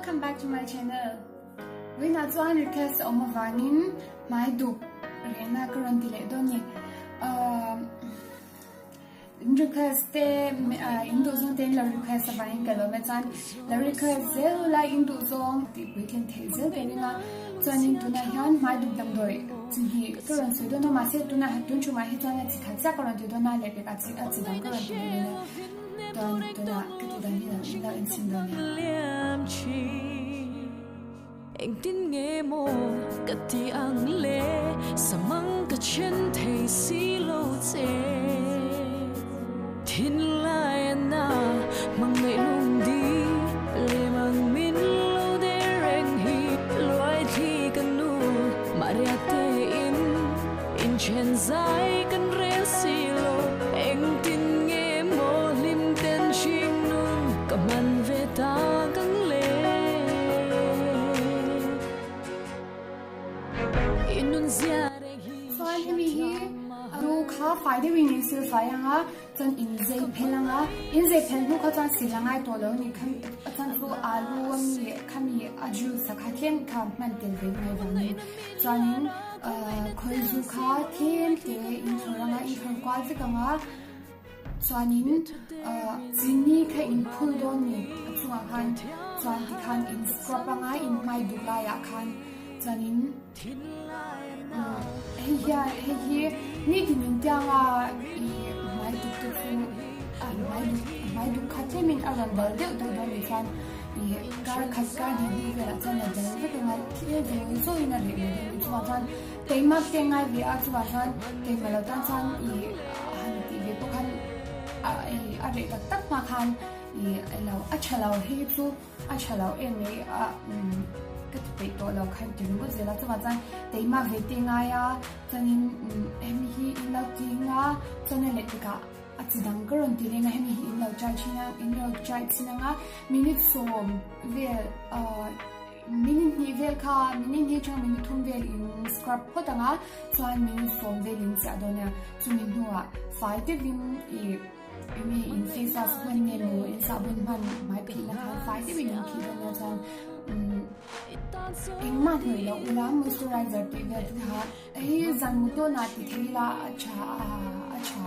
Welcome back to my channel. Vawiinah chuan request a awm avangin hmai duk rehna ka rawn ti leh dawn ni. In request te in duh zawng te in lo request avangin ka lawm e chuan lo request zel ula in duh zawng tih puitlin theih zel ka ring a chuanin tunah hian hmai duk damdawi chi hnih ka rawn sawi dawn a mahse tunah tun thumah hi chuan a chi khat chiah ka rawn ti dawn a lehpek ah chi a chi dang ka rawn ti leh dawn a chuan tunah ka tih dan hi in lo enchhin dawn nia. Engtin nge maw ka ti ang le samang ka then thei si lo che Thinlai a na hmangaih lung di lem ang min lo der reng hi Luai thli ka nu mahria te in in then zai kan rel si lo Engtin nge maw hlim ten hring nun ka hman ve tak ang le I nun zia reng hi Chuan hemi hi lu kha fai deuhin in sil fai ang a, chuan in zei phel ang a, in zei phel hnu kha chuan sil a ngai tawh lo a ni kha chuan chu alu a mi khami a juice a kha tlem kha hman tel ve ngai vangin chuanin khawizu kha tlem te in thlawr ang a, in thlawr kual vek ang a. Chuanin chini kha in phul dawn ni a chungah khan chuan tikhan in scrub anga in hmai duh laiah khan chuanin hei hian hei hi nitin in tianga i hmai duk te chu a hmai duk hmai duk kha tlemin a rawn dal deuh deuh dawn ni chuan i kar khat kar hnih hnu velah chuan a dal vek anga thil zawng zawngin a reh mai dawn ni chungah chuan Keimah te ngai ve a chuvah chuan keimah lo tan chuan i han tih ve pawh khan a a reh tak tak hma khan i elo a tha lo hei chu a tha lo em mai a ka ti peih tawh lo khan ti ringawt zel a chuvah chuan keimah ve te ngai a chuanin hemi hi in lo ti anga chuan a leh tikah a chi dang ka rawn ti reng a hemi hi in lo try thin a in lo try thin anga minute sawm vel ah. Minute hnih vel kha minute hnih atanga minute thum vel in scrub phawt ang a, chuan minute sawm vel in chiah dawn nia. Chumi hnuah fai deuhin i enge in face wash hman nge maw in sahbawn hman hmai phihna khan fai deuhin in phih dawn nia chuan engmah hnawih loh ula moisturizer tih vel te kha hei zan mu tawnah ti thei ila a tha a tha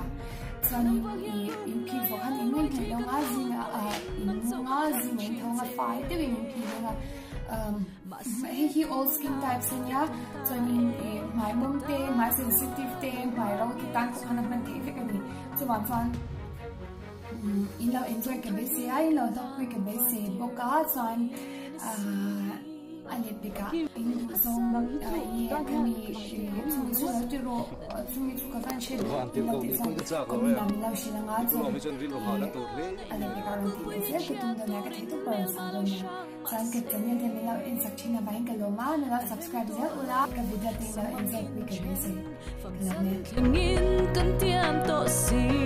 chuanin i in phih zawh khan engmah hnawih loh anga zingah in mung a zingah in tho anga fai deuhin in phih dawn a hei hi all skin types a nia chuanin ih hmai mawm te hmai sensitive te hmai ro te tan pawh khan a hman theih vek a ni chuvang chuan in lo enjoy ka beisei a in lo hlawkpui ka beisei bawk a chuan ahh. A let bikah in duh zawng nge ka ni chumi chu lo ti rawh chumi chu ka van hre duh in lo tih chuan comment ah min lo hrilh anga chuan a let bikah rawn tih leh zel ka tum dawn a ka theih tawp ka rawn sawi dawn nia chuan ka channel te min lo en sak thin avangin ka lawm a min lo subscribe zel ula ka video te in lo enjoy pui ka beisei ka lawm e.